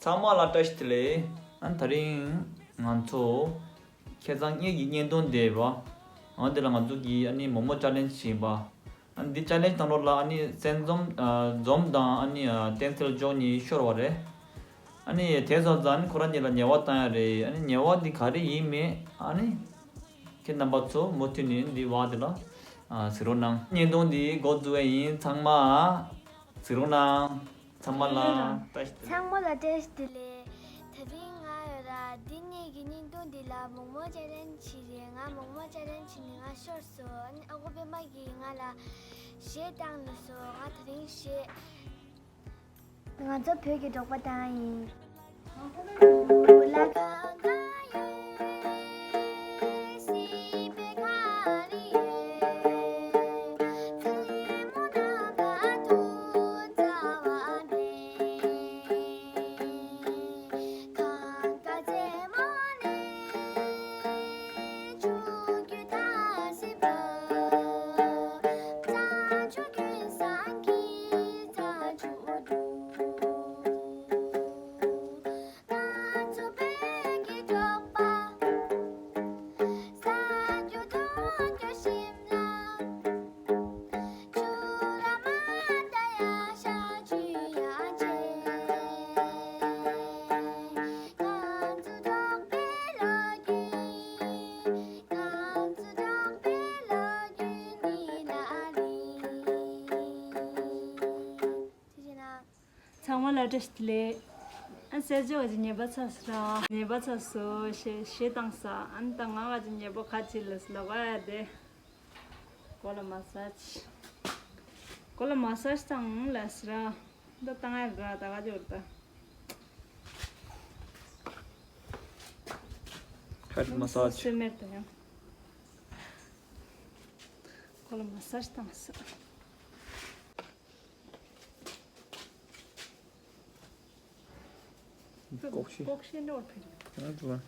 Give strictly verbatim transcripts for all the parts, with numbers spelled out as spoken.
ཚང་མ་ལ་བཀྲ་ཤིས་བདེ་ལེགས། ཨ་ནི་དེ་རིང་ང་ཚོ་ཁ་སང་ངེད་ཀྱི་བརྙན་ཐུང་དེ་བ། ཨ་འདི་ལ་ང་ཚོ་གི་ཨ་ནི་མོག་མོག་ཅལ་ལེན་ཇི་བྱེད་པ། ཨ་འདི་ཅལ་ལེན་ཇི་བཏང་རོགས་ལ་ཨ་ནི་སེམས་འཛོམས་ཨ་འཛོམས་དང་ཨ་ནི་ཨ་བསྟན་འཛིན་ལྗོངས་གཉིས་ཤོར་བ་རེད། ཨ་ནི་དེ་སོང་ཙང་ཨ་ནི་ཁོ་རང་གཉིས་ལ་ཉེས་པ་བཏང་ཡ་རེད། ཨ་ནི་ཉེས་པ་འདི་ག་རེ་ཡིན་མིན་ཨ་ནི་ཁྱེད་རྣམ་པ་ཚོ་མུ་མཐུད་ནས་འདི་བ་འདི་ལ་ཨ་གཟིགས་རོགས་གནང་། བརྙན་ཐུང་འདི་འགོ་འཛུགས་པ་ཡིན། ཚང་མ་གཟིགས་རོགས་གནང་། ཚང་མ་ལ་བཀྲ་ཤིས་བདེ་ལེགས། ཚང་མ་ལ་བཀྲ་ཤིས་བདེ་ལེགས། དེ་རིང་ང་ཡོད་ར། འདི་ངེད་ཀྱི་བརྙན་ཐུང་འདི་ལ་མོག་མོག་ཅལ་ལེན་ཇི་རེད། ང་མོག་མོག་ཅལ་ལེན་ཇི་ནས་ང་ཤོར་སོང་། ཨ་ནི་ཨ་ཁུ་པད་མ་གིས་ང་ལ་གཞས་བཏང་ནས་སོང་། ང་དེ་རིང་གཞས། ང་ཚོ་བོད་ཀྱི་འབྲོག་པ་དང་ཡིན། ཚང་མ་ལ་བཀྲ་ཤིས་བདེ་ལེགས། ཨ་གསལ་བྱེད་བ་ཅིག་ཉེས་པ་ཚ་སོང་ར། ཉེས་པ་ཚ་སོང་། གཞས་གཞས་བཏང་ས། ཨ་ནི་ད་ང་བ་ཅིག་ཉེས་པ་ཁ་ཅིག་ལ་ལོག་ཡ་དེ། གོ་ལ་མ་སཱཇ། གོ་ལ་མ་སཱཇ་བཏང་ལ་སི་ར། འདི་བཏང་ཡ་ར་ད་ག་ཅོར་ད། ཧེཌ་མ་སཱཇ། སེ་མེར་ད་ཡང་། གོ་ལ་མ་སཱཇ་བཏང་ས། ལྐོག་ཤི། ལྐོག་ཤི་འགྲོ་བ་ཕེབས། ང་ཚོ་ལ།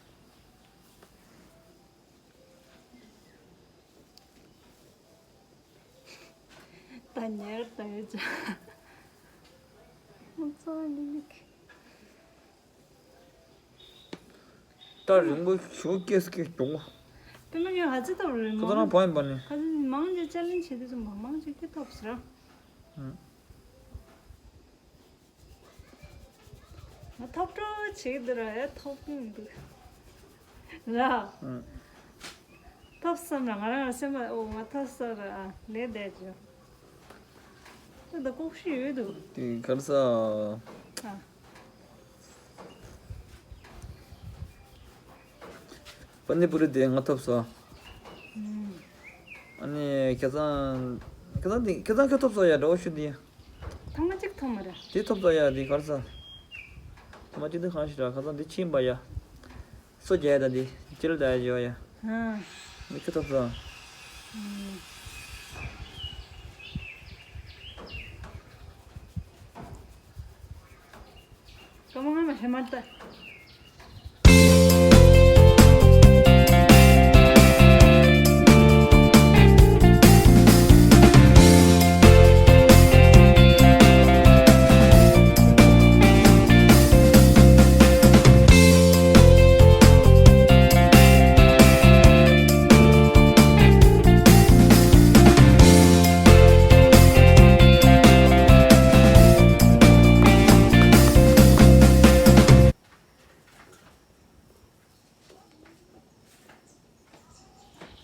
ད་ཉལ་ད་ཡོད་ཅག་ང་ཚོ་ནི་མིག་ད་རིང་པོ་ཞོ་སྐྱེས་སྐྱེས་གྱོང་པོ། དེ་མ་ངས་ཧ་ཅི་ཐོབ་རེད། ཁོ་ཚོ་རང་བ་ཡིན་པ་ནི། ཁ་ཅི་མང་ཅིག་ཅལ་ལེན་བྱེད་དུས་སུ་མང་མང་ཅིག་སྐྱེ་ཐོབ་ཟེར། ཨང་། ང་ཐོབ་འགྲོ་བྱེད་འདི་ར་ཡ་ཐོབ་ཀྱི་མི་འདུག་ར། ཨང་། ཐོབ་བསམ་ར་ང་རང་སེམས་པ་ཨོ་ང་ཐོབ་བསམ་ར་ལས་བསྡད་ཅོ། ད་ལྟ་ལྐོག་ཤི་ཡོད་འདུག་དེ་གར་ས། ཨ། པ་ནི་པུ་རི་དེ་ང་ཐོབ་སོང་། ཨ་ནི་ཁ་སང་། ཁ་སང་དེ་ཁ་སང་ཁ་ཐོབ་སོང་ཡ་འདྲ་བོ་ཞུ་དེ། ཐང་མ་གཅིག་ཐོབ་མ་རེད། དེ་ཐོབ་སོང་ཡ་དེ་གར་ས། ཐང་མ་གཅིག་དེ་གང་ཞིག་ར་ཁ་སང་དེ་ཕྱིན་པ་ཡ། སོ་རྒྱག་ཡ་ད་དེ་ཅིལ་ད་ཡ་ཡོ་ཡ། ཧ། མི་ཁ་ཐོབ་སོང་། ཧ། ཀ་མ་ང་མ་ཧེ་མ་ལྟ།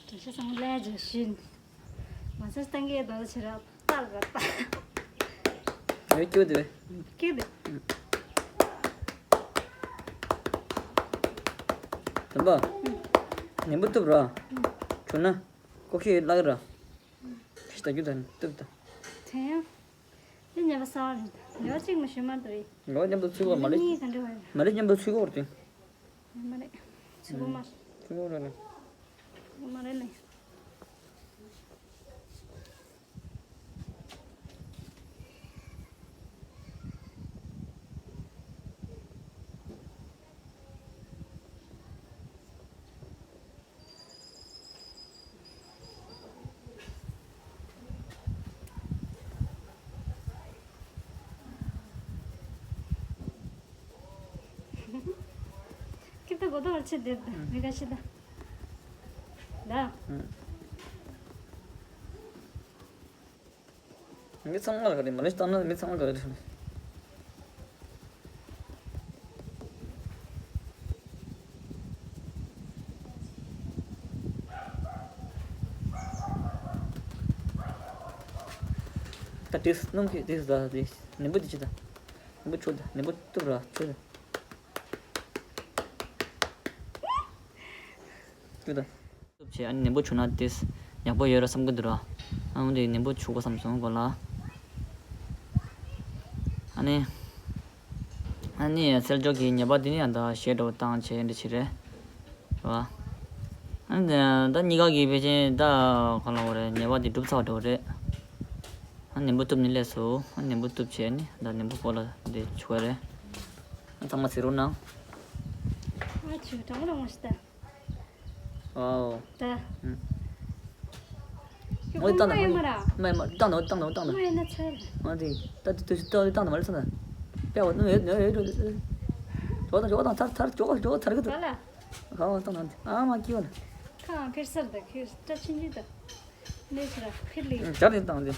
དྲི་ཤ་སང་ལས་ཇི་བཞིན། མ་ཟད་སྟངས་ཀའི་རྡོ་ཆེ་ར་ཏག་ར་ཏག་ཨེ་སྐྱོ་དེ། སྐྱོ་དེ། དམ་པ། ཉན་པོ་ཐུབ་ར། བྱུང་ན། ཀོ་ཁེ་ལག་ར། ཁྱི་ད་རྒྱུ་དང་ཐུབ་ད། དེ་ཡང་། དེ་ཉན་པ་གསར་བ་རེད། ཉོ་གཅིག་མ་ཞུ་མ་འདུག་ཡིན། ལོ་མཉམ་དུ་ཚུད་པ་མ་རེད། གཉིས་ག་འདྲ་བ་རེད། མ་རེད་མཉམ་དུ་ཚུད་གོ་རེད། མ་རེད། ཚུད་གོ་མ། ཚུད་གོ་རེད་ལ། མ་རེད་ལ། གོ་ཐོག་ཆེ་དེ་མི་ག་ཤི་ད། ད། མི་ཚང་མ་ལ་ག་རེ་མ་ལུས་བཏང་ན་མི་ཚང་མ་ག་རེ་ཐོན། ད་དེ་སྣུམ་གྱི་དེ་ཟ་དེ་ནིམ་བུ་དེ་ཅི་ད། ནིམ་བུ་ཆུ་ད་ནིམ་བུ་གཏུབ་ར་ཆུ་ད། ཅི་ད། བྱས་ཨ་ནི་ནིམ་བུ་བྱུགས་ན་དེ་ཡག་པོ་ཡོད་ར་བསམ་གི་འདུག་ར། ཨ་འོ་དེ་ནིམ་བུ་བྱུགས་དགོས་བསམ་སོང་གོ་ལ། ཨ་ནི། ཨ་ནི་སེལ་ཇོ་གི་ཉེས་པ་དེ་ནི་ཡང་ད་ཞེ་དྲག་བཏང་བྱས་འདི་བྱེད་རེད། རེད་བ། ཨ་ནི་ད་གཉིས་ཀ་གི་ཕལ་ཆེར་ད་ག་ལ་འོ་རེད་ཉེས་པ་དེ་འགྲུབ་ཚར་བ་འགྲོ་རེད། ཨ་ནི་ནིམ་བུ་གཏུབ་ནི་ལས་སོ། ཨ་ནི་ནིམ་བུ་གཏུབ་བྱས་ནི་ད་ནིམ་བུ་སྐོར་ལ་འདི་བྱུགས་རེད། ཨ་ཚང་མ་ཚིག་རོགས་གནང་། ཨ་ཆུ་གྲང་རང་མ་ཤི་ད། ཨོ། ད། ཨོ་ད་ན་མ་ཡིན་མ་ར། མ་ཡིན་མ་ད་ན་ད་ན་ད་ན། མ་ཡིན་ན་ཚར། ཨ་དེ་ད་དེ་དེ་ད་ད་ན་མ་ར་ཚར་ན། པེ་བ་ནུ་ཡོད་ནུ་ཡོད་ཡོད། ཇོ་དང་ཇོ་དང་ཚར་ཚར་ཇོ་ཇོ་ཚར་གི་ད། ག་ལ། ག་བ་ད་ན་ཨ་མ་ཀི་བ་ན། ཁ་ཁེར་སར་ད་ཁེར་ད་ཆིན་ཅི་ད། ནེ་ཚར་ཁེར་ལི། ཇར་དེ་དང་དེ།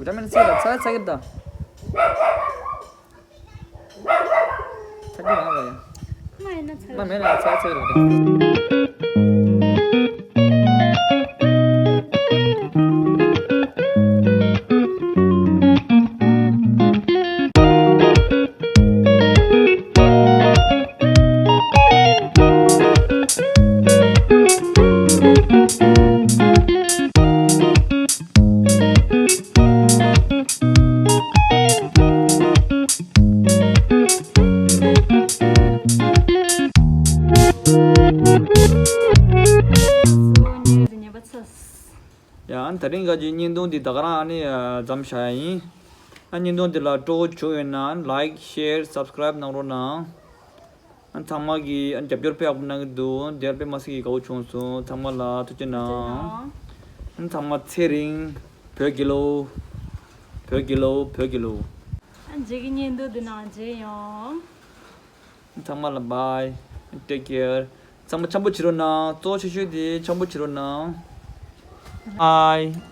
Vitamine C ལ་ཚ་ཚ་གི་ད། ཚ་གི་རང་ལ་ཡ། མ་ཡིན་ན་ཚ། མ་མེད་ན་ཚ་ཚ་གི་རེད། ཡང་ད་རིང་ག་གི་བརྙན་ཐུང་འདི་ད་ག་རང་ཨ་ནི་མཚམས་བཞག་ཡ་ཡིན། ཨ་བརྙན་ཐུང་འདི་ལ་སྤྲོ་བོ་བྱུང་ཡོད་ན་like share subscribe གནང་རོགས་གནང་། ཨ་ཚང་མ་གིས་ཨ་རྒྱབ་སྐྱོར་དཔེ་ཡག་པོ་གནང་གི་འདུག་འདིར་དཔེ་མ་སྲིད་ཀྱི་དགའ་བོ་བྱུང་སོང་། ཚང་མ་ལ་ཐུགས་རྗེ་གནང་། ཨ་ཚང་མ་ཚེ་རིང་། བོད་ཀྱི་ལོ། བོད་ཀྱི་ལོ་བོད་ཀྱི་ལོ། ཨ་མཇལ་གི་བརྙན་ཐུང་འདི་ནང་མཇལ་ཡོང་། ཚང་མ་ལ་bye take care། ཚང་མ་འཆམ་པོ་བྱེད་རོགས་གནང་། གཙོ་ཆེ་ཤོས་དེ་འཆམ་པོ་བྱེད་རོགས་གནང་། Bye།